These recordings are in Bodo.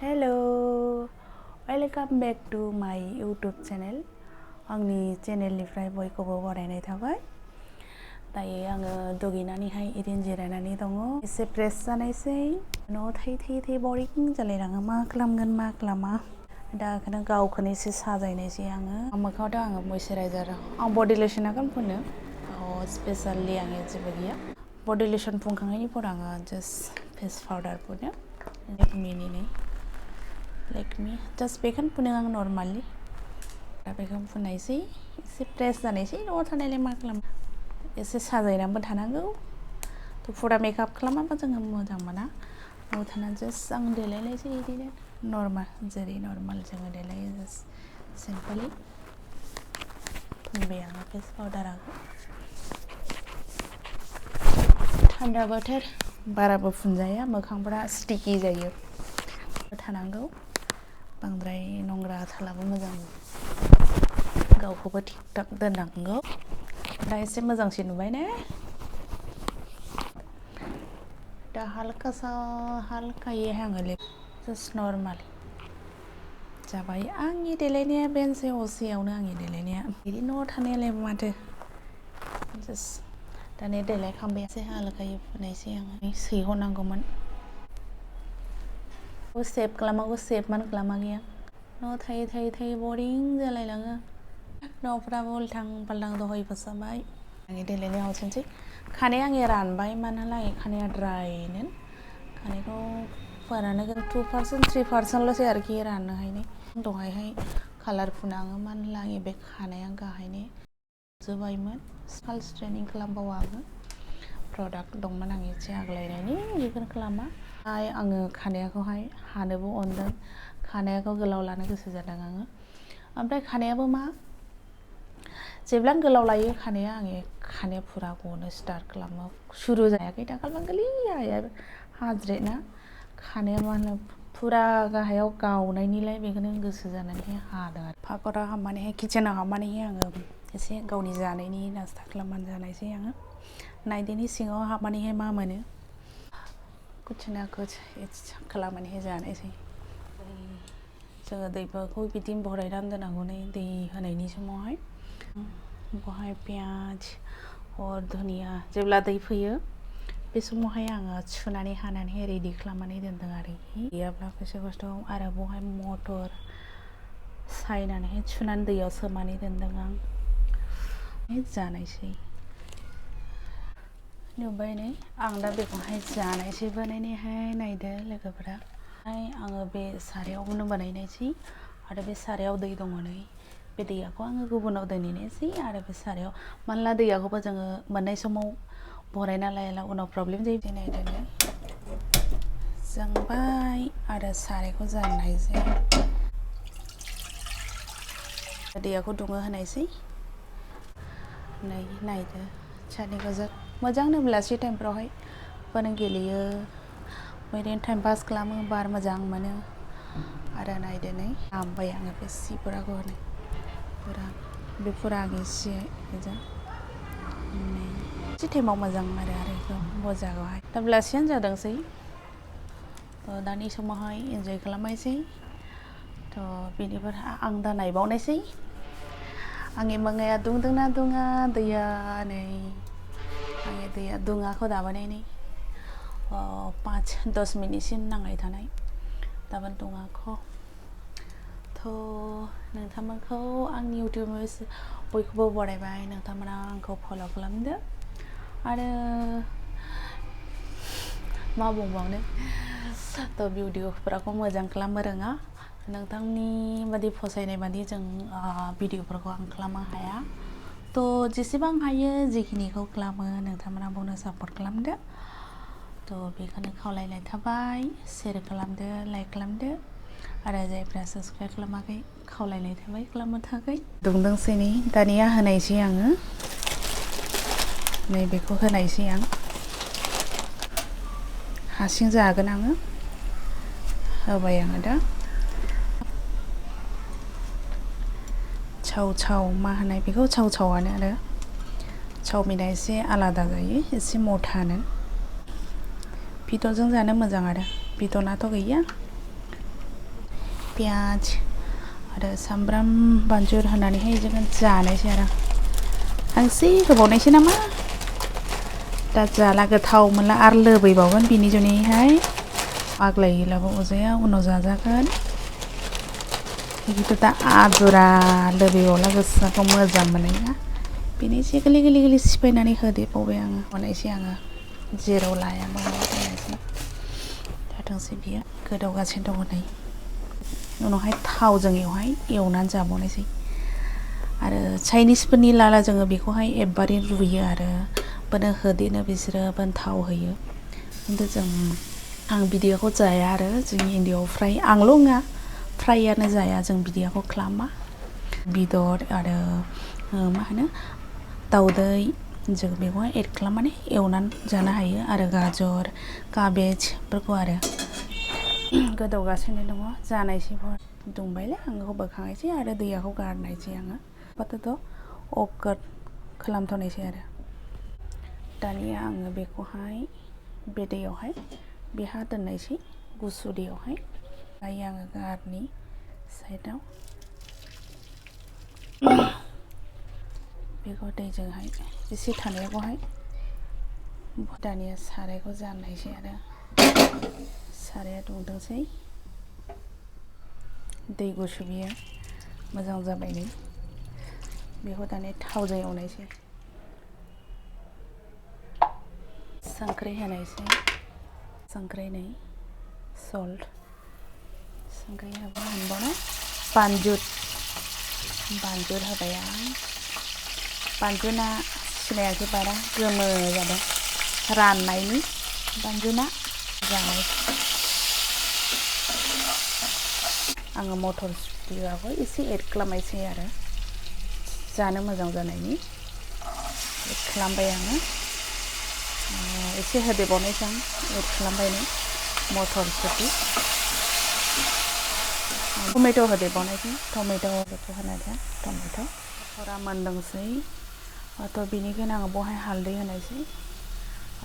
Hello, welcome back to my YouTube channel. Angni channelनिफ्राय बयखौबो बरायनाय थाबाय। दायो आङो दुगैनानैहाय इदिन जिरायनानै दङ। एसे फ्रेश जानायसै। न'आव थायै बरिं जालायलाङो मा खालामगोन मा खालामा। दा ओंखायनो गावखौनो एसे साजायनायसै आङो। मोखाङावथ' आङो मयस्चाराइजार आं बडि लोशन आगोन फुनो। स्पेशेलि आङो जेबो गैया। बडि लोशन फुनखांनायनि उनाव आङो जास्ट फेस पाउडार फुनो। Like me, just बेखौनो फुनो आं नर्माली। दा बेखौनो फुननायसै एसे फ्रेश जानायसै न'आव थानायलाय मा खालाम एसे साजायनानैबो थानांगौ। थ' फुरा मेकआप खालामाबा जोङो मोजां मोना। न'आव थाना जास्ट आं देलायनायसै बिदिनो नर्माल जेरै नर्माल जोङो देलायो जास्ट सिम्पलि। बे आङो फेस पाउडार थान्दा बोथोर बाराबो फुनजाया मोखांफोरा स्टिकि जायो। थानांगौ बांद्राय नंग्रा थालाबो मोजां गावखौबो थिग थाक दोननांगौ। दा एसे मोजांसिन नुबाय ने दा हालखायै आङो जास्ट नर्माल जाबाय आंनि देलायनाया बेनोसै असेयावनो आंनि देलायनाया बिदि न'आव थानायालाय माथो जास्ट दाने देलायखांबाय एसे हालखायै फुननायसै आङो सैहरनांगौमोन सेभ खालामागौ सेभमान खालामाखै आं न'आव थायै बरिं जालायलाङो न'फ्राबो उल्थां फाल्थां दहाय फोसाबाय आंनि देलायनाया हरसैनोसै खानाया आंनि रानबाय मानोना खानाया ड्रायनो खानायखौ फोराननो 2% 3%ल'सै आरोखि राननोहायनो दहायहाय कालार फुनाङो मानोना आंनि बे खानाया गाहायनो जोबायमोन स्काल्प स्ट्रेनिं खालामबावो प्रडाक्ट दंमोन आं एसे आग्लायनायनि बेखौनो खालामा आङो खानायाखौहाय हानोबो अनदों खानायाखौ गोलाव लानो गोसो जादों आङो ओमफ्राय खानायाबो मा जेब्ला गोलाव लायो खानाया आंनि खानाया फुरा गनो स्टार्ट खालामो सुरु जायाखै दाखालिबा गोरलै हाज्रेना खानाया मा होनो फुरा गाहायाव गावनायनिलाय बेखौनो गोसो जानानैहाय हादों आरो फाखराव हाबनानैहाय किचेनाव हाबनानैहाय आङो एसे गावनि जानायनि नास्ता खालामनानै जानायसै आङो नायदिनि सिङाव हाबनानैहाय मा मोनो कुछ खालामनानैहाय जानायसै जोङो दैफोरखौ बिदिनो बरायनानै दोननांगौ दै होनायनि समावहाय बहाय पियाज और धनिया जेब्ला दै फैयो बे समावहाय आङो सुनानै हानानैहाय रेडि खालामनानै दोनदों आरोखि गैयाब्ला खस्थ' आरो बहाय मटर सायनानैहाय सुनानै दैयाव सोमनानै दोनदों आं जानायसै नुबाय नै आं दा बेखौहाय जानायसै बानायनायहाय नायदो लोगोफोरा आङो बे सारायावनो बानायनायसै आरो बे सारायाव दै दङ नै बे दैयाखौ आङो गुबुनाव दोनहैनायसै आरो बे सारायाव मानोना दैयाखौबो जोङो मोननाय समाव बरायना लायाला उनाव प्रब्लेम जायो नायदो नै जोंबाय आरो सारायखौ जाननायसै दैयाखौ दुङो होनायसै नै नायदो सानैखौ जों मोजांनो बेलासि टाइमफ्रावहाय बानो गेलेयो बिदिनो टाइम पास खालामो बार मोजां मोनो आरो नायदो नै हामबाय आङो बे सिफोराखौ होनो बे फुरा आंनि सि गोजा एसे टाइमाव मोजां आरो बेखौ बजाखौहाय दा बेलासियानो जादोंसै दानि समावहाय इन्जय खालामनायसै थ' बेनिफ्राय आं दा नायबावनायसै आंनि मोङाया दुंदोंना दुङा दैया नै आंनि दैया दुङाखौ दाबोनाय नै 5-10 मिनिटसिम नांबाय थानाय दाबो दुङाखौ थ' नोंथांमोनखौ आंनि इउटिउबाव बयखौबो बरायबाय नोंथांमोना आंखौ फल' खालामदो आरो मा बुंबावनो थ' भिडिअफोरखौ मोजां खालामनो रोङा नोंथांनि बादि फसायनाय बादि जों भिडिअफोरखौ आं खालामनो हाया थ' जेसेबां हायो जेखिनिखौ खालामो नोंथांमोना बावनो सापर्ट खालामदो थ' बेखौनो खावलायनाय थाबाय शेयार खालामदो लाइक खालामदो आरो जायफ्रा साबस्क्राइब खालामाखै खावलायनाय थाबाय खालामनो थाखाय दुंदोंसै नै दानिया होनायसै आङो नैबेखौ होनायसै आं हारसिं जागोन आङो होबाय आङो दा चाव मा होनाय बेखौ चावआनो आरो चावमिना एसे आलादा जायो एसे मथानो बिदनजों जानो मोजां आरो बिदनाथ' गैया पियाज आरो सामब्राम बानजुर होनानैहाय जोङो जानायसै आरो आं एसे होबावनायसै नामा दा जाला गोथाव मोनला आरो लोबैबावगोन बिनि जुनैहाय आग्लायोलाबो अजाया उनाव जाजागोन बिदिथ' दा आदुरा लोबैबावला गोसोखौ मोजां मोननाया बेनि एसे गोरलै गोरलै गोरलै सिफायनानै होदेरबावबाय आङो हनायसै आङो जेराव लाया बावनो होनायसै जाथोंसै बियो गोदौगासिनो दङ नै उनावहाय थावजों एवनानै जाबावनायसै आरो चाइनिसफोरनि लाला जोङो बेखौहाय एकबारे रुयो आरो बोनो होदेनो बिसोरो बोन थाव होयो खिन्थु आं बिदिखौ जाया आरो जोंनि इण्डियाआव फ्राय आंल' नङा फ्रायानो जाया जों बिदिखौ खालामा बेदर आरो मा होनो दाउदै जों बेखौहाय एड खालामनानै एवनानै जानो हायो आरो गाजर काबेजफोरखौ आरो गोदौगासिनो दङ जानायसै दुंबायलै आङो बोखांनायसै आरो दैयाखौ गारनायसै आङो बाथ'थ' अफ खालामथ'नायसै आरो दानिया आङो बेखौहाय बे दैयावहाय बेहा दोननायसै गुसु दैयावहाय दायो आङो गारनि साइडआव बेखौ दैजोंहाय एसे थानायखौहाय दानिया सारायखौ जाननायसै आरो साराया दुंदोंसै दै गुसु बियो मोजां जाबाय नै बेखौ दानिया थावजों एवनायसै संख्रि होनायसै संख्रि नै सल्ट संख्रि होबा होनबावनो बानजुर होबाय आं बानजुना सिनायाखै बारा गोमो जादों राननायनि बानजुना जानाय आङो मटर सुटियावबो एसे एड खालामनायसै आरो जानो मोजां जानायनि एड खालामबाय आङो एसे होदेरबावनायसै आं एड खालामबाय नै मटर सुटि टमेट' होदेरबावनायसै टमेट'खौ होनायसै टमेट'फोरा मोनदोंसै थ' बेनिखायनो आङो बेवहाय हालदै होनायसै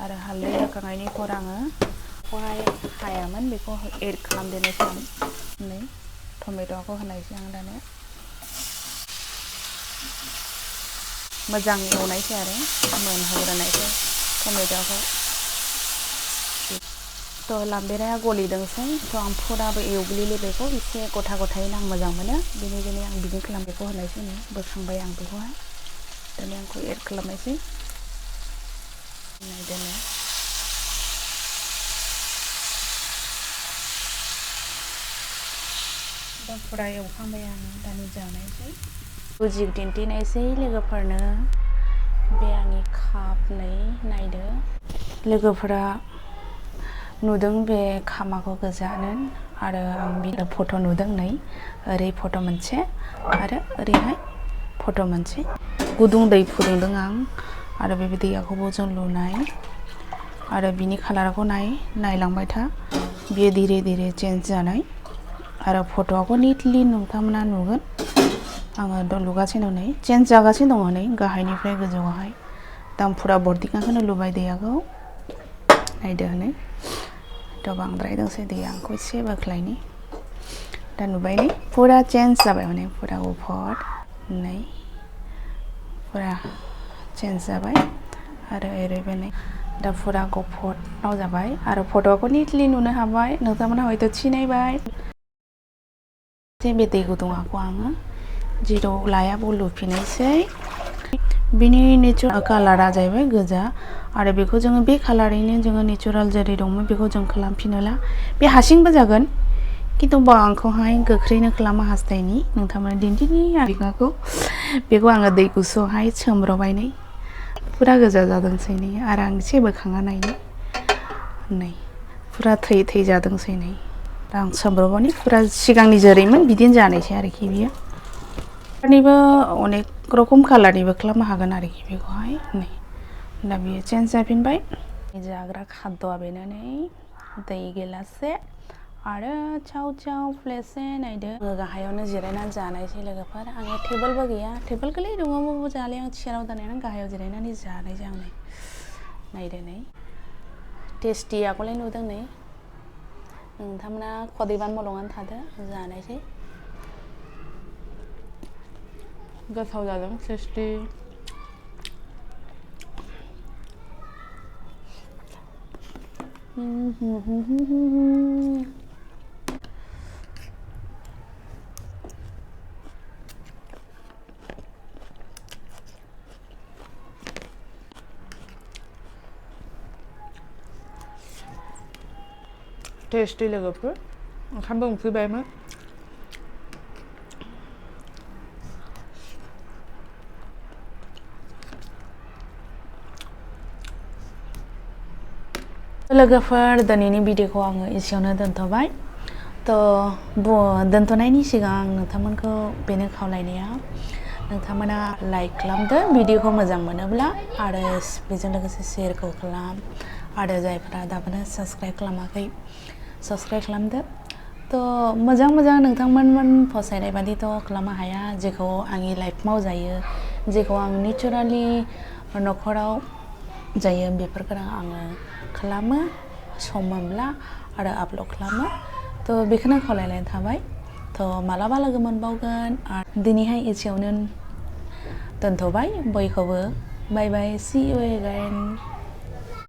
आरो हालदै होखांनायनि उनाव आङो बेखौहाय हायामोन बेखौ एड खालामदेरनायसै आं नै टमेट'खौ होनायसै आं दानो मोजां एवनायसै आरो मोनहोग्रोनायसै टमेट'खौ थ' लाम्बेराया गलिदोंसै थ' आं फुराबो एवग्लियो बेखौ एसे गथा गथायैनो आं मोजां मोनो बेनिखायनो आं बिदिनो खालाम बेखौ होनायसै नै बोखांबाय आं बेखौहाय दानिया आंखौ एड खालामनायसै नायदोनो दा फुरा एवखांबाय आं दानि जानायसै बुजि दिन्थिनायसै लोगोफोरनो बे आंनि काप नै नायदो लोगोफोरा नुदों बे खामाखौ गोजानो आरो आं बे फट' नुदों नै ओरै फट' मोनसे आरो ओरैहाय फट' मोनसे गुदुं दै फुदुंदों आं आरो बे दैयाखौबो जों लुनाय आरो बिनि कालारखौ नायलांबाय था बियो धीरे धीरे चेन्ज जानाय आरो फट'आबो निटलि नोंथांमोना नुगोन आङो लुगासिनो नै चेन्ज जागासिनो दङ नै गाहायनिफ्राय गोजौआवहाय दा आं फुरा बर्डिंखौनो लुबाय दैयाखौ नायदो नै थ' बांद्राय दंसै दैया आंखौ एसे बोख्लायनि दा नुबाय नै फुरा चेन्ज जाबाय माने फुरा गुफुर नै फुरा चेन्ज जाबाय आरो ओरैबो नै दा फुरा गुफुराव जाबाय आरो फट'खौ निटलि नुनो हाबाय नोंथांमोना हयथ' सिनायबाय बे दै गुदुंखौ आङो जेराव लायाबो लुफिनायसै बिनि नेचारेल कालारा जाहैबाय गोजा आरो बेखौ जोङो बे कालारैनो जोङो नेचारेल जेरै दंमोन बेखौ जों खालामफिनोला बे हारसिंबो जागोन खिन्थु आंखौहाय गोख्रैनो खालामनो हास्थायनि नोंथांमोना दिन्थिनि बेखौ आङो दै गुसुआवहाय सोमब्रबाय नै फुरा गोजा जादोंसै नै आरो आं एसे बोखांना नायनि नै फुरा थै जादोंसै नै दा आं सोमब्रबानि फुरा सिगांनि जेरैमोन बिदिनो जानायसै आरोखि बियो कालारनिबो अनेक रखम कालारनिबो खालामनो हागोन आरोखि बेखौहाय नै दा बियो चेन्ज जाफिनबाय जाग्रा खाद्यआ बेनो नै दै गिलाससे आरो चाव प्लेटसे नायदो आङो गाहायावनो जिरायनानै जानायसै लोगोफोर आङो टेबोलबो गैया टेबोल गोरलै दङबाबो जाले आं चेयाराव दोननानै गाहायाव जिरायनानै जानायसै आं नायदो नै टेस्टि आगोलाय नुदों नै नोंथांमोना खदैबान मलंनानै थादो जानायसै गोथाव जादों टेस्टि टेस्टि लोगोफोर ओंखामबो उखैबायमोन लोगोफोर दिनैनि भिडिअखौ आङो एसेयावनो दोनथ'बाय दोनथ'नायनि सिगां नोंथांमोनखौ बेनो खावलायनाया नोंथांमोना लाइक खालामदो भिडिअखौ मोजां मोनोब्ला आरो बेजों लोगोसे शेयारखौ खालाम आरो जायफोरा दाबोनो साबस्क्राइब खालामाखै साबस्क्राइब खालामदो मोजां नोंथांमोन फसायनाय बादिथ' खालामनो हाया जेखौ आंनि लाइफआव जायो जेखौ आं नेचारेलि न'खराव जायो बेफोरखौ आङो खालामो सम मोनब्ला आरो आपल'ड खालामो बेखौनो खावलायनाय थाबाय मालाबा लोगो मोनबावगोन आरो दिनैहाय एसेयावनो दोनथ'बाय बयखौबो बाय बाय सी यू अगेन